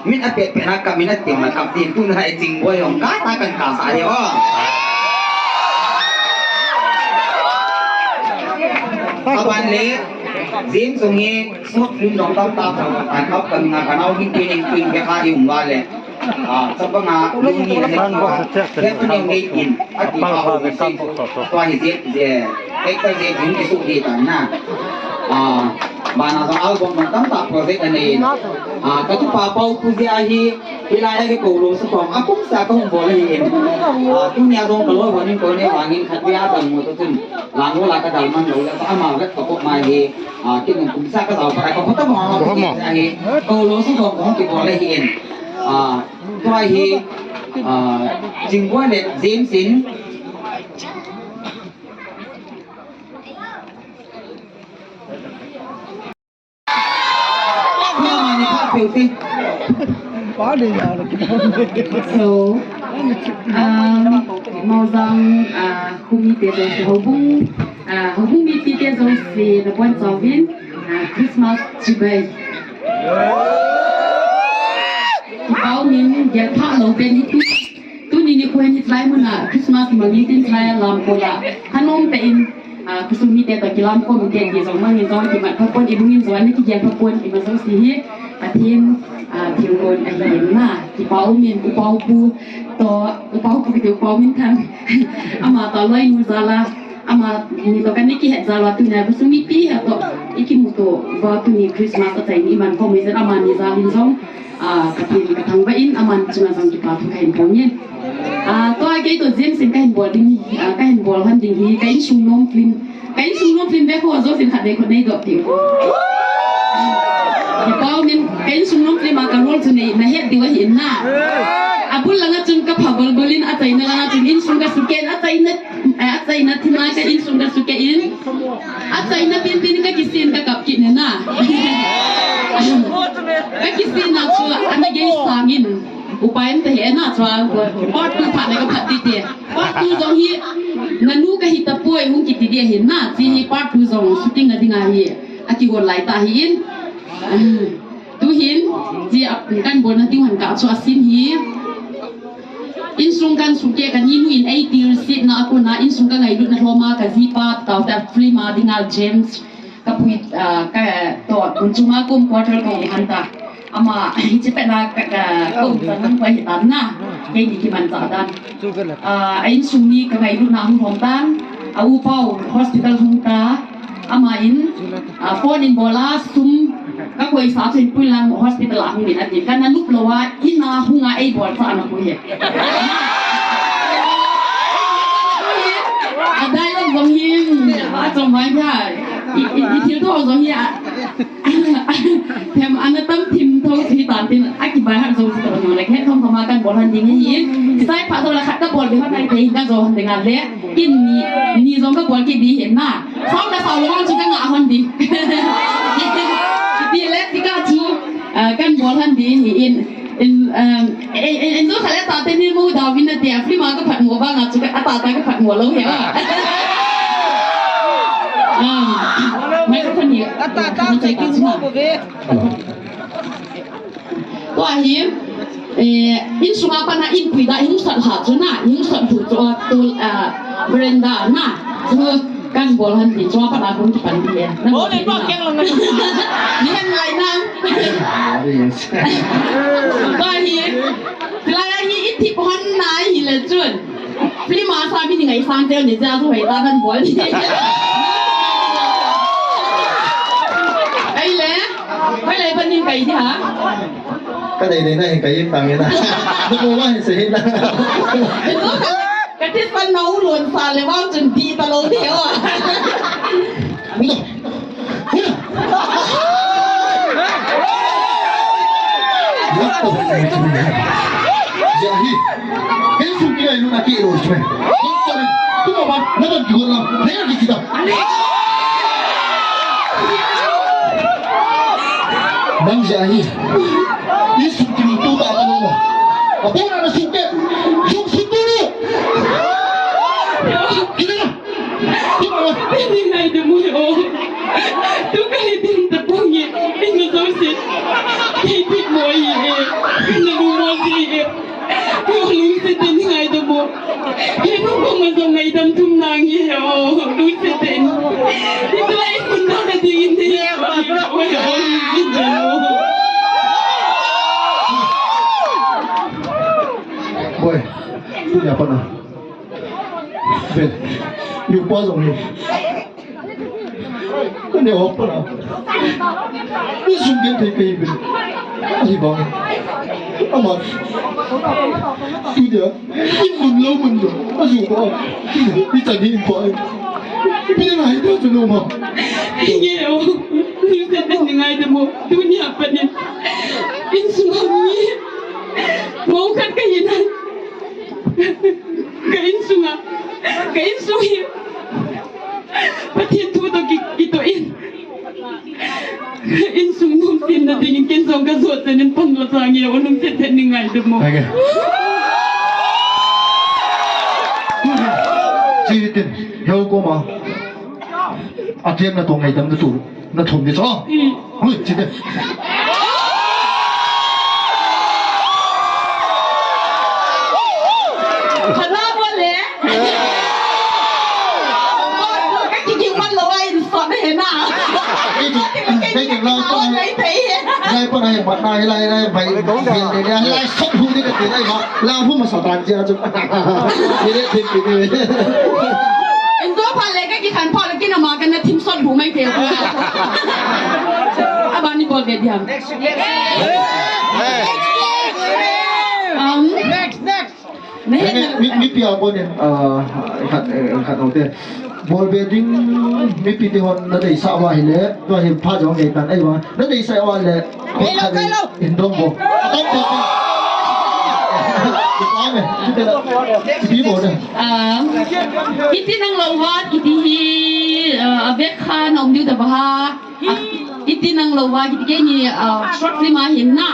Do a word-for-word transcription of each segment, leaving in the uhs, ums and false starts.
Min a pet pet na kap, min a tem na kap tin, tun hai Chingboi jong kap ta kan kap sa hi o. Aban le, James jong hi, short film jong tam ta ta, kan kap kan nga kan au hin tin tin ke kha i um va le. Ah, chapang a, lung ni le, ah, he pa neo nei tin, a ti pa ho ni sei, tua hi je, je, actor je, jin ki su hi ta na. Ah, bana jong album jong tam ta project a nei. Ah, ka tupa Pau Pu je ahi, hilai a ke ko lo sa tong, a kum sa ka hung bol ahi in. Ah, tunia jong ka lo bol in ko ne wangin khat bia dang mo to tun. Lang mo la ka dal man lo le, ama le ka ko mai hi. Ah, kin kum sa ka dal pa ka ko ta mo, mo. Ahi, ko lo sa tong ko ki bol ahi in. Ah, Tua hi, ah, Chingboi le James in. So, um, Maozang, ah, Khumi te jong si houbung, ah, houbung mipi te jong si na pon chauvin, ah, Christmas chibai. Kipah um in, gel pha lou pen hi tu, tuni nikho hin hiche lai mun a Christmas kimang in tin hiche lai a lam kol a. Thanom tah in, ah, khosung mite toh kilam khom in te ti jong mang in jong kimat pha pon, i lung in jong ana kigel pha pon, ima jong si hi Pathen, ah, thilgon ahi in na. Kipah um in, U Pau Pu toh, U Pau Pu kiti U Pau Minthang. Ama toh loinu jal a, amani toh kana kihet jal a tunia khosung mipi ha toh i kimuto uva tuni Christmas a chai ni man khom in jong amani jal in jong. Ah, Pathen ka thangvah in, aman chunga jong kipa thu kahin phong in. Ah, tua kei toh James in kahin bol ding hi, ah, kahin bol han ding hi, ka insung nom film. Ka insung nom film ve kho, jo sin khat ve kho nei doh tiu. Kipah um in, ka insung nom film a ka role chu nei, na het diu ahi in na. Abul langa chun ka pha bol bol in, achaina langa chun insung ka sukeh in, achaina, eh, achaina thim a ka insung ka sukeh in. Achaina pin pin ka kisin ka kap kit ne na. Ka kisin na chu ana gei sang in. Upa in te he na chu a part two phat le ka phat ti te. Part two jong hi nanu ka hi tapoi hung kiti di ahi na. Chi hi part two jong shooting na ding ahi. A kigol lai ta hi in. Tuhin, chi a, kan bolna ding han kah chu a scene hi. Insung kan sukeh, ka ninu in eighty years sitna a kona, insung ka ngailutna lhoma, ka jipa, taute a film a dinga James, ka pui, ah, ka, toh, kun chunga kum quarter ko han ta. Ama, hiche pet na ka, ka, kum sa nang pa hi tan na. Keini kimanchah dan. Ah, a insung mi ka ngailutna hung lhom tan. A upa u hospital hung ta. Ama in, ah, phone in bol a sum ka koisa chu in pui lang hospital a hung in ati. Kana nup lou a, in a hung a ei bol sa ana pui he. A dialogue jong hi, a chom vai pha. I, i, i thil tho jong hi a. Hem ana tam thim tho thi tan tin, a kibai hat jong si to jong le, het thom thom a kan bol han ding hi. Sai pha to la khat ka bol be hon ai te ka jo han ding a le. Kin ni, ni jong ka bol kit di hin na. Sao na sao lo chu ka nga hon di. Ti le ti ka chu, ah, kan bol han di hi in. In, um, in, in, in jo khale ta te ni mu da win na te a film a ka phat mo ba nga chu ka ta ta ka phat mo lo he. Um, microphone hi. Ata ta te ki mo bo ve. Tua hi, eh, insunga pana inpui da, insat ha chu na, insat hu chu a tul, ah, veranda na, chu kan bol han ti chu a pana kun kipan ti e. Na bol le tua keng lang na. Ni han lai na. Tua hi, lai hi iti pon na hi le chun. Film a sa mi ni ngai sang teo ni ja chu hoi ta kan bol ni. Ai le, hoi le pa ni kai di ha. Ka dei dei na hin kai in tang in na. Na mo ma hin se hin na. Ka ti san na u lon sa le wa chun di ta lo de o. Jahi. Insung kila ilu na ki lo isme. Sorry. Tuma ba, na ba ki gola. Na ya ki kita. Bang jahi. Insung kila tu ta ta lo. Apa na na suke? Yung suke. Kita na. Tuma ba. Hindi na ito mo. Tu ka hindi ta pungi. Ino sa si. Hindi mo i. Nalungmon jeh e. Lungset in ngaidam o. Henu bang a jong ngaidam thum nange o. Lungset in. Hitia in mun dana ding in dei. Boy, tunia pat a. Ven, niupa jong hi. Kane o pat a. Ni sung gen thei kei ven. Ahivang. Ama. Tunia. Imun lou mun jo. Aju ko. Ichan hi in pa. Ipi ngai ta chu lou ma. Nge o. Ni se te ni ngaidam o. Tunia pat in. Insung a mi. Mo khat kahi na. Ka insung a, ka insung hi Pathen thu toh ki, kitoh in. Insung nom semna dingin ken jong ka jot chan in panla change o, lungset tah in ngaidam o. Chi tin, heo koma. Athiam na toh ngaidam na tu. Na thum ni chu. Hmm. Hui, chi te. Khala bol le. Bol ka ki ki man lo ai so ne na. Ei, ei, ei, la pa. Ai thei. Lai pa nai, mat nai, lai, lai, bai, bai, lai, lai, sok hu ni ka te lai ma. La hu ma sa tan jia chu. Ni le thim pi ni. Injo pha le ka ki khan pha le ki na ma ka na thim sot hu mai te. Abani bol ve diam. Um, next, next. Next, next. Mi, mi pi a ko ne, ah, khat, eh, khat hote. Bol ve ding mipi te hon na deisah uva ahile, tua hi pha jong ngei tan ahi vang. Na deisah uva le, hello, hello. In dong bo. Atam bo. Ame, kiti la. Kiti bo de. Ah, kiti nang lou va, kiti hi, ah, avek kha na um diu da ba ha. Ah, kiti nang lou va, kiti ke ni, ah, short film a hin na.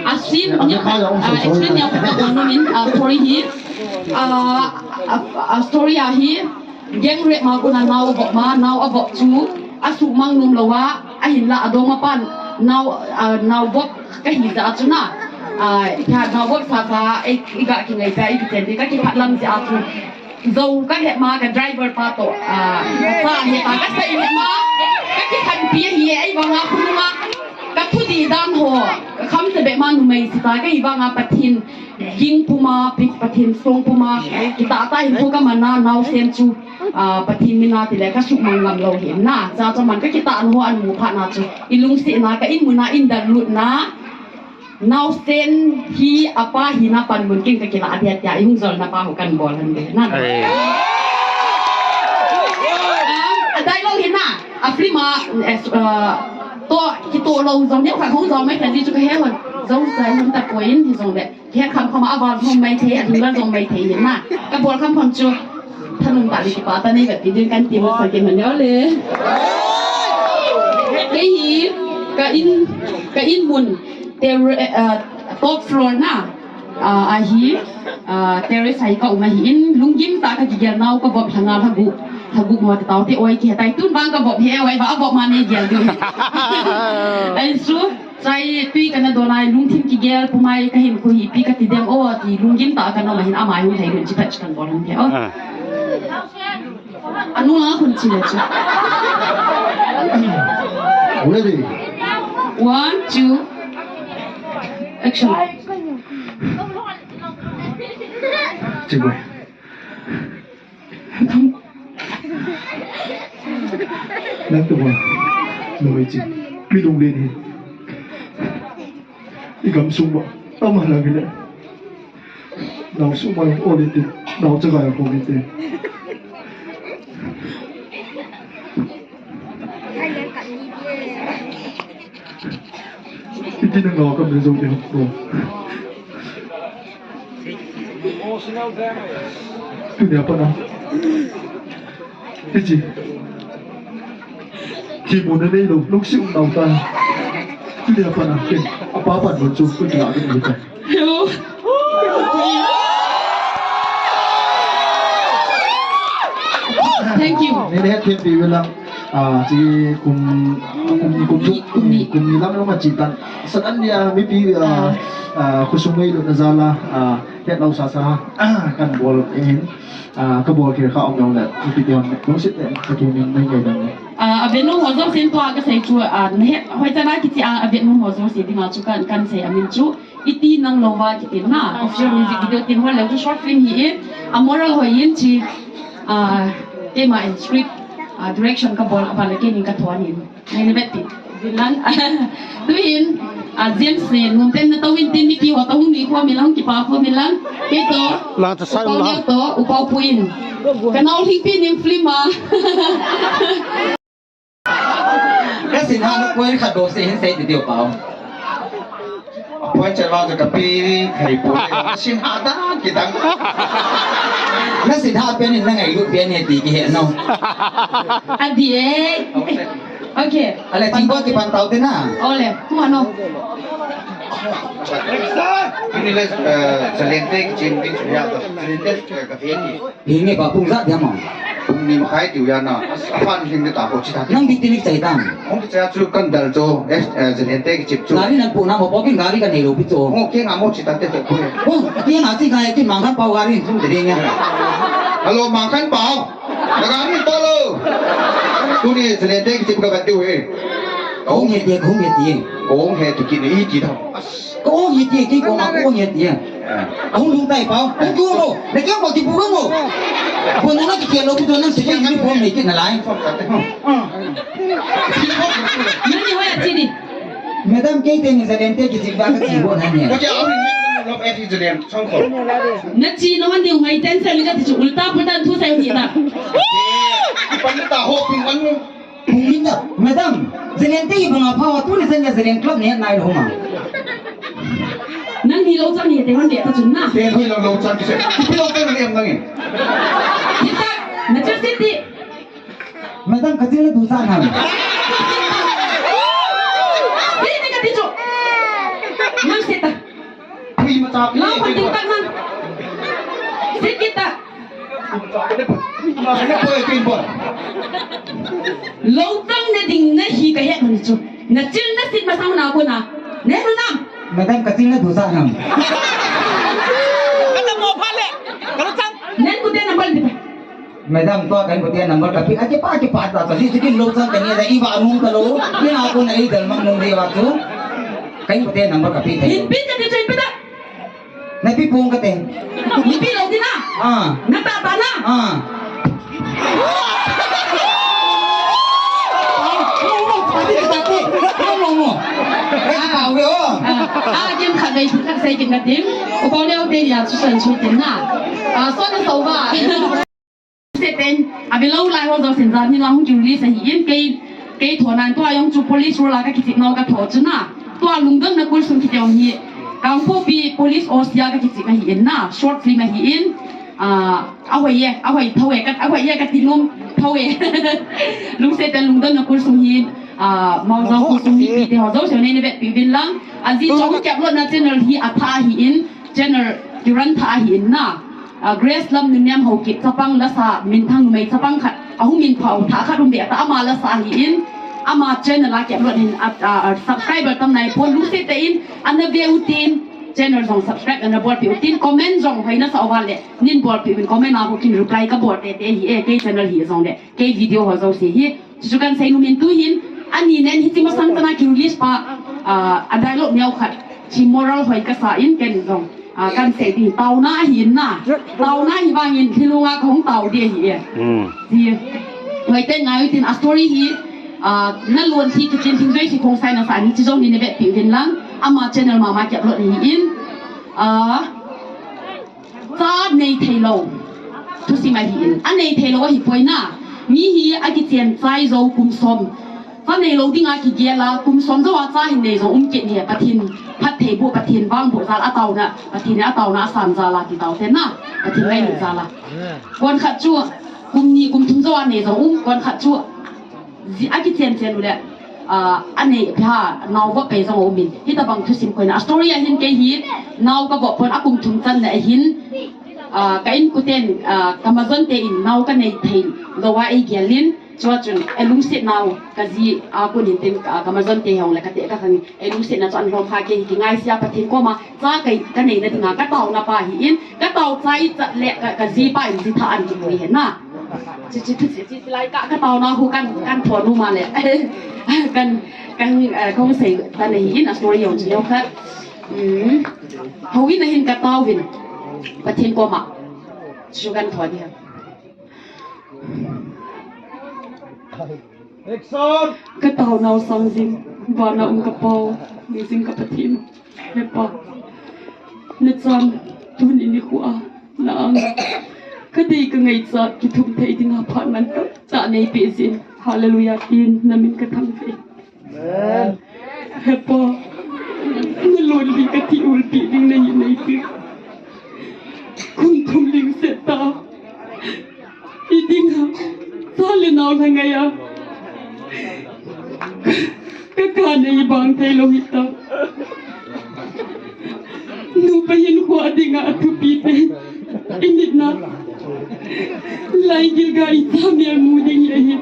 A scene, ah, action ni a ko na min, ah, story hi. Ah, ah, ah, story a hi. Gang rape ma kona nao avop ma, nao avop chu, asuhmang nom lou a, ahinla adong ma pan, nao, ah, nao vop kahi jeh a chu na. Ah, ikha nao vop sa sa, i, iga kingai pa, i kichen di, ka kiphat lam jeh a chu. Jou ka lhep ma, ka driver pa toh, ah, ka sa lhep ma, ka sei lhep ma, ka kikhanpi ahi, ahivang a khonung a, ka thudih dan ho, ka kham se be ma numei si ta, ka hivang a Pathen, Ging puma, pi-, Pathen song puma, kita ta hin ko ka mana, naosen chu, ah, Pathen mina tile ka suhmang ngam lou hin na. Cha cha man ka kita na ho an mu pha na chu. I lungset na ka in muna in dan lut na. Naosen hi apa hina panmun kin ka kila dia dia i hung jol na pa ho kan bol han de na. Ai. Ah, adai lou hin na. A film a, eh, ah, to, kito lou jong ne ka hung jol mai ka di chu ka he hon. Jong sai hon ta ko in hi jong de. He kham kham a van hung mai thei, a ding la jong mai thei hin na. Ka bol kham kham chu. Thanung ta le kipa ta nei vet ding kan ti masa ke man yo le. Kei hi ka in, ka in mun ter-, eh, top floor na. Ah, ahi, ah, terrace a hi ka um ahin, lunggim tah a ka kigel nau ka vop lhanga lhagu, lhagu mo ta tau te oi kihe tai tun vang ka vop he oi va vop ma nei gel ding. Ai su. Chai tui kana don ai lungthim kigel pumai ka hin khu hi pi ka ti dem o ti lunggim tah a ka nom ahin amai hung thei hun chi phat chi kan bol hung the o. Ah. Anu a hun chi le chi. Ready. One, two, action. Chi boy. Nang tu ba, numei chi, mi lunglen hi. I gamsung ba, tama lang hile. Nau sung ba, o le ti, nau chaga ya ko le ti. Iti na ngau kam le zo de ko. Tunia pat a. Hichi. Themuna neilou, lungset um nau ta. Tunia pat a. Ken, apa pan mun chu, kun la ken ta. Hello. Thank you. Nei hethem pi ulang. Ah, chi kum Kum ni, kum thum, kum ni. Kum ni lam lom a chi tan. Suddenly a, mipi, ah, ah, khosung ngailutna jal a, ah, het lo sasa, ah, kan bol in, ah, ka bol khel kha um jong le, mipi te hon, lungset le, ka kimin mai ngai dang le. Ah, a vet nom ho jouse in tua ka sei chu, ah, na het, hoi chan a kichi a, a vet nom ho jouse dinga chu kan, kan sei amin chu. Iti nang lou va kiti na, official music video tin hol le chu short film hi in, a moral hoi in chi, ah, tema in script, ah, direction ka bol, a ban le kenin ka thon in. Nei na vet ti. Vinlan. Tuin, ah, James ne, nung ten na tawin tin mipi ho tawin ni ko mi lang, kipa ko mi lang. Kei to, Lang ta sai u pa lang. Neo to, u pa pu in. Ka nau hing pi ning film a. Ka sin ha na point khat bou sei hin sei ti diu pau. Point chan vang chu ka pi thei poi. Sin ha dan ki dang. Na sin ha pen in na ngailut pen he ti kihe no. Adi e. Okay. Ale, chingbo kipan tau te na. Ole, tu ano. Ini le, eh, Zalengte kichim ding chu ya to. Zalengte ka pi ni. Hinge ba pung ja dia mo. Pung ni makhai tiu ya na. Apan hing de ta ho chi ta. Nang bi tinik chai tan. Hong cha chu kan dal chu, eh, eh, Zalengte kichim chu. Gari nang pu na mo, pokin gari ka nei lou pi chu. Mo ke nga mo chi ta te te pu. Oh, ke nga chi nga ya kin Mangkhan Pao gari chu de ding ya. Hello, Mangkhan Pao. Na gari to lo. Tuni Zalengte kichim ka ba tiu he. Kong he ti, kong he ti. Kong he tu ki ni ti ta. Kong he ti, ki kong a kong he ti. Ahung lhung tai pau. Hung tu mo. Na kya mo ti bu mo. Ko na na ki kya lo ko na se ni uniform nei kit na lai. Nani hoya chini. Madam, kei te ni Zalengte kichim ba ka chi bo na ni. Ko kya auri love F Zalen song ko. Na chi no ni ngai ten se ni ka ti chu ulta pulta thu sai ni ta. Pan ta ho pin man. Pungin da, Madam, Zalengte hi banga phawa tu ni san ya Zalen club ni nai lo ma. Nang ni lo chang ni te hon de ta chun na. Te hoi lo lo chang ki se. Ki lo ka ni em nang in. Kita, na chu siti. Madam, ka chil na du sa na. Siti ka ti chu. Nang sita. Pui ma ta. Lo pa ding ta nang. Sit kita. Lo tang na ding na hi ka het man chu. Na chil na sit ma sang na ko na. Ne no nam. Madam, ka chil na du sa nam. Ka ta mo pha le. Ka lo chang. Nen ku te number di pa. Madam, to kan ku te number ka pi. Ake pa, ake pa ta ta si si kin lo chang ka ni da i ba nung ka lo. Ni na ko na i dal mang nung di ba chu. Kan ku te number ka pi ta. Hin pi ka te chen pi ta. Na pi pung ka te. Ni pi lo di na. Ah. Na ta ta na. Ah. Ah, ah, game khat vei khat sei kin ka tin. U pau leo te ya chu san chu tin na. Ah, so na so ba. Seten, a velo lai ho jo sen jan ni la hung ki release ahi in, kei, kei tho nan tua jong chu police role a ka kichep nau ka tho chu na. Tua lungdon na kul sung kiti jong hi. Kangpokpi police O C a ka kichep ahi in na, short film ahi in. Ah, a hoi ye, a hoi tho e, ka, a hoi ye ka ti nom, tho e. Lungset ten lungdon na kul sung hi, ah, mau jong kul sung hi pi te ho jo sen nei na vet pi vin lang. A ji jong ki upload na channel hi a tha ahi in, channel ki run tha ahi in na. Ah, Grace Lamnuniam Haokip chapang lasa minthang numei chapang khat ahung min phau tha khat um be ta ama lasa ahi in ama channel a ki upload hin a, a, a subscriber tam nai pon lungset te in ana ve u tin channel jong subscribe ana bol pi u tin comment jong hoina sa uva le nin bol pi u in comment a ko kin reply ka bol te te hi e kei channel hi jong le kei video ho jong se hi. Chu chu kan sei nom in tu hin, ani nen hichi masang tana ki release pa, ah, a dialogue neo khat, chi moral hoi ka sa in ken jong, ah, kan sei di, tauna ahi in na, tauna hi vang in, thilung a kong tau di ahi e. Hmm. Di, hoi ten ngai tin a story hi, ah, na lon thi ki chin thing joi si kong sai na sa ni chi jong ni ne vet pi vin lang, ama channel mama ki upload ni in, ah, Cha nei thei lou. Thusim ahi in. A nei thei lou ahi poi na. Mi hi a kichen chai jou kum som. Cha nei lou ding a kigel a kum som jou a cha hin nei jou um kit ni. Pathen phattheiboh, Pathen vangboh jal a tauna. Pathen a tauna a san jal a ti tau te na. Pathen ngailut jal a. Kon khat chu kum ni kum thum jou a nei jou um. Kon khat chu Ji, a kichen chen u le, ah, a nei pha, nao va pei jong um in. Hitabang thusim koina. A story a hin kei hi, nao ka va pon a kum thum chan le a hin, ah, ka inkoten, ah, ka majon te in nao ka nei thei lou a ei gel in, Chua chun, eh, lungsetna u, ka ji a kon in tin ka, ka majon te hong le ka te ka khang, eh, lungsetna chu ahin lhom kha kei hi kingaisia Pathen koma, cha kei ka neina dinga, ka taona pa ahin, ka tao chai cha le ka, ka ji pa in ji tha ahin kipui hen na. Chi, chi, chi, chi, chi lai ka, ka taona hu kan, kan thon u ma le. Kan, kan, eh, kong sei ta nei hin a story jong chi jong kha. Hmm. Houin a hin ka taovin. Pathen koma. Chu kan thon ding. Action! Ka taonau sang jing, vana um ka Pa, nungjing ka Pathen. He Pa, nachan tuni nikho a, na anga ka dei ka ngaichat kithum thei dinga phat mantam tah neipeh jeh in, Hallelujah tin na min ka thangvah e. Amen. He Pa, na lonlhi ka thi ulpi ding nahi neipeh. Kum thum lhingset ta. I dinga, cha le nao lha ngai a. Ka, ka nei bang thei lou hita. Nupa hinkho dinga athupi te. I mitna. Lai gilga i cha mel mu ding ahi.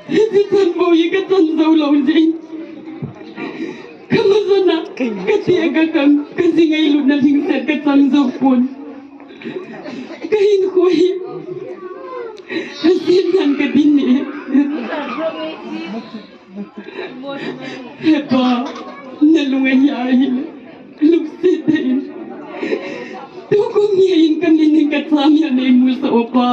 Hiti chan bou hi ka chan jou lou jeh in. Ka majon a, ka te ka kang, ka ji ngailutna lhingset ka chang jou pon. Ka hinkho hi, ka sin nan ka din e. He Pa, na lung ahi ahile, lungset tah in. Tukum ni in ka min in ka cha mel nei musah o Pa.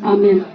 Amen.